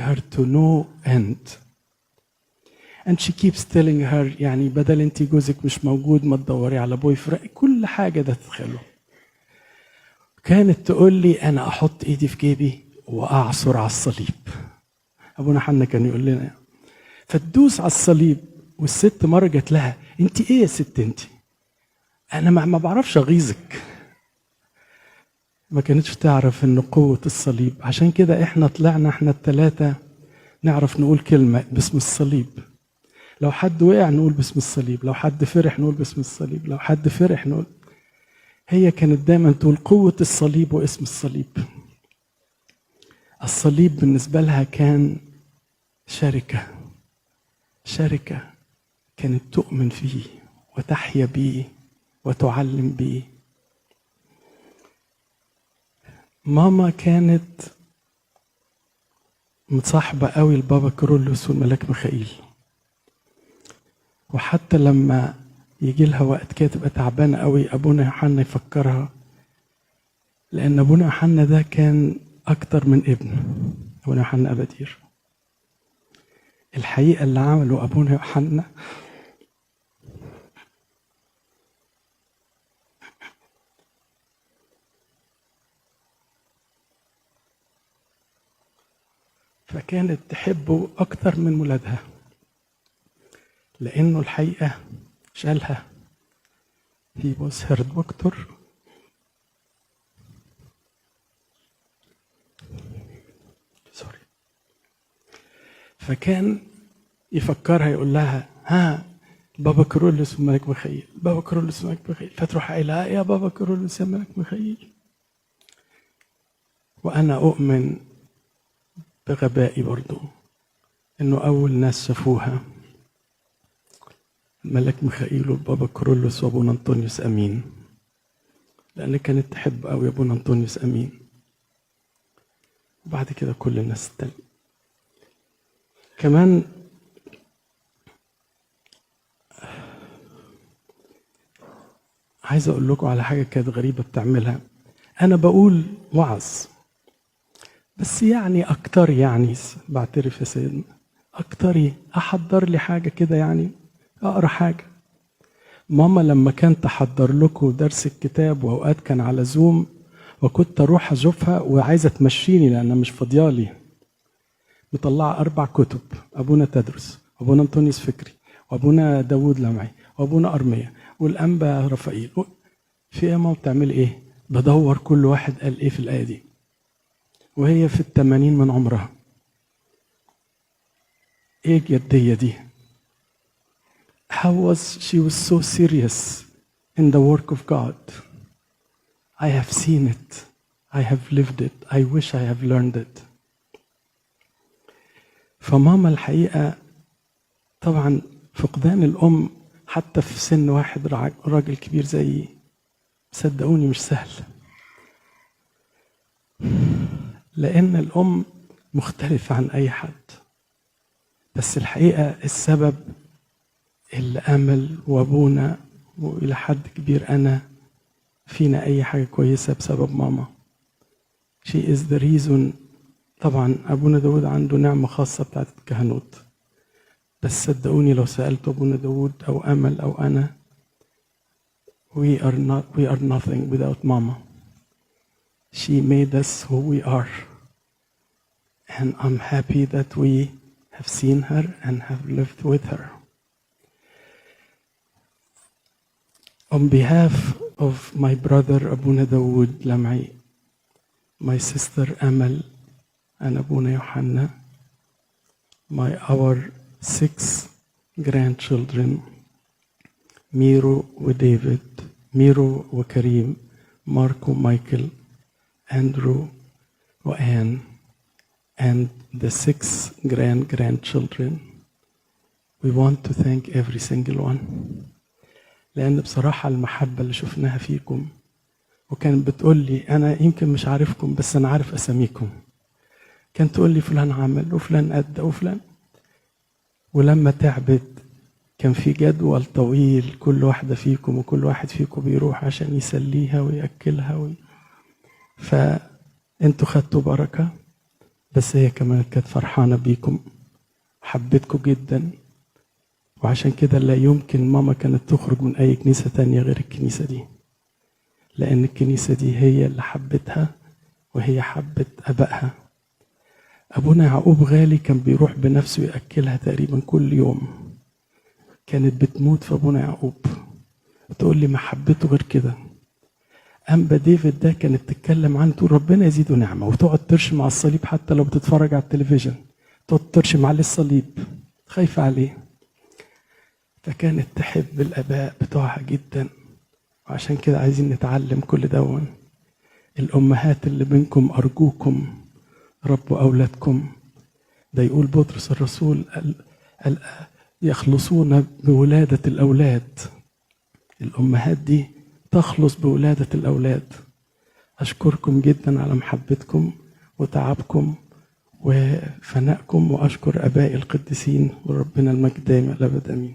her to no end. And she keeps telling her يعني بدل انت جوزك مش موجود ما تدوري على boyfriend، كل حاجة ده تتخيله. كانت تقول لي انا احط ايدي في جيبي واعصر على الصليب. ابونا حنا كان يقول لنا فتدوس على الصليب. والست مرة جت لها انت ايه يا ست انت؟ انا ما بعرفش اغيظك. ما كانتش تعرف ان قوة الصليب. عشان كده احنا طلعنا احنا الثلاثة نعرف نقول كلمة باسم الصليب. لو حد وقع نقول باسم الصليب، لو حد فرح نقول باسم الصليب، لو حد فرح نقول. هي كانت دايما تقول قوة الصليب واسم الصليب. الصليب بالنسبة لها كان شركة، شركة كانت تؤمن فيه وتحيا بيه وتعلم بيه. ماما كانت متصاحبة قوي البابا كيرلس والملاك ميخائيل، وحتى لما يجي لها وقت كده تبقى تعبانة قوي أبونا يوحنا يفكرها، لأن أبونا يوحنا ده كان أكتر من ابن. أبونا يوحنا أبادير الحقيقة اللي عمله أبونا يوحنا فكانت تحبه أكتر من ولادها، لأنه الحقيقة شالها. He was her doctor. Sorry. فكان يفكرها يقول لها ها بابا كيرلس والملك ميخائيل، بابا كيرلس والملك ميخائيل، فتروح قايلها يا بابا كيرلس يا ملك ميخائيل. وأنا أؤمن بغبائي برضو إنه أول ناس شافوها الملاك ميخائيل والبابا كيرلس وابونا أنطونيوس أمين، لأن كانت تحب أوي أبونا أنطونيوس أمين. وبعد كده كل الناس التانية كمان. عايز أقول لكم على حاجة كانت غريبة بتعملها. أنا بقول وعظ بس يعني أكتر، يعني بعترف يا سيدنا أكتري أحضر لي حاجة كده، يعني أقرأ حاجة. ماما لما كانت تحضر لكم درس الكتاب وأوقات كان على زوم، وكنت أروح أشوفها وعايزة تمشيني لأنها مش فاضيالي، مطلعة 4 كتب، أبونا تدرس وأبونا أنطونيوس فكري وأبونا داود لمعي وأبونا أرمية والأنبا رفائيل. في إيه ماما بتعمل إيه؟ بدور كل واحد قال إيه في الآية دي، وهي في 80 من عمرها. إيه الجدية دي؟ How was she was so serious in the work of God. I have seen it. I have lived it. I wish I have learned it. فماما الحقيقة طبعا فقدان الأم حتى في سن واحد راجل كبير زيي صدقوني مش سهل، لأن الأم مختلفة عن أي حد. بس الحقيقة السبب اللي أمل وأبونا وإلى حد كبير أنا فينا أي حاجة كويسة بسبب ماما. She is the reason. طبعا أبونا داود عنده نعمة خاصة بتاعت الكهنوت، بس صدقوني لو سألت أبونا داود أو أمل أو أنا، we are nothing without mama. She made us who we are, and I'm happy that we have seen her and have lived with her. On behalf of my brother Abuna Dawood Lamai, my sister Amal and Abuna Yohanna, our 6 grandchildren, Miro و David, Miro و Karim, Marco, Michael, Andrew و Anne, and the 6 grand-grandchildren, we want to thank every single one. لأن بصراحة المحبة اللي شفناها فيكم، وكانت بتقول لي أنا يمكن مش عارفكم بس أنا عارف أساميكم، كانت تقول لي فلان عمل وفلان أدى وفلان. ولما تعبت كان في جدول طويل، كل واحدة فيكم وكل واحد فيكم بيروح عشان يسليها ويأكلها فأنتوا خدتوا بركة، بس هي كمان كانت فرحانة بيكم، حبتكم جدا. وعشان كده لا يمكن ماما كانت تخرج من أي كنيسة تانية غير الكنيسة دي، لأن الكنيسة دي هي اللي حبتها وهي حبت أبائها. أبونا يعقوب غالي كان بيروح بنفسه يأكلها تقريبا كل يوم. كانت بتموت في أبونا يعقوب، تقول لي ما حبيته غير كده. أنبا ديفيد ده كانت تتكلم عنه تقول ربنا يزيده نعمة، وتقعد ترشم على الصليب حتى لو بتتفرج على التلفزيون، تقعد ترشم عليه الصليب، خايفة عليه. فكانت تحب الآباء بتوعها جدا. وعشان كده عايزين نتعلم كل دون. الأمهات اللي منكم أرجوكم ربوا أولادكم. ده يقول بطرس الرسول يخلصون بولادة الأولاد. الأمهات دي تخلص بولادة الأولاد. أشكركم جدا على محبتكم وتعبكم وفنائكم، وأشكر أبائي القديسين، وربنا المجد دائما الأبد آمين.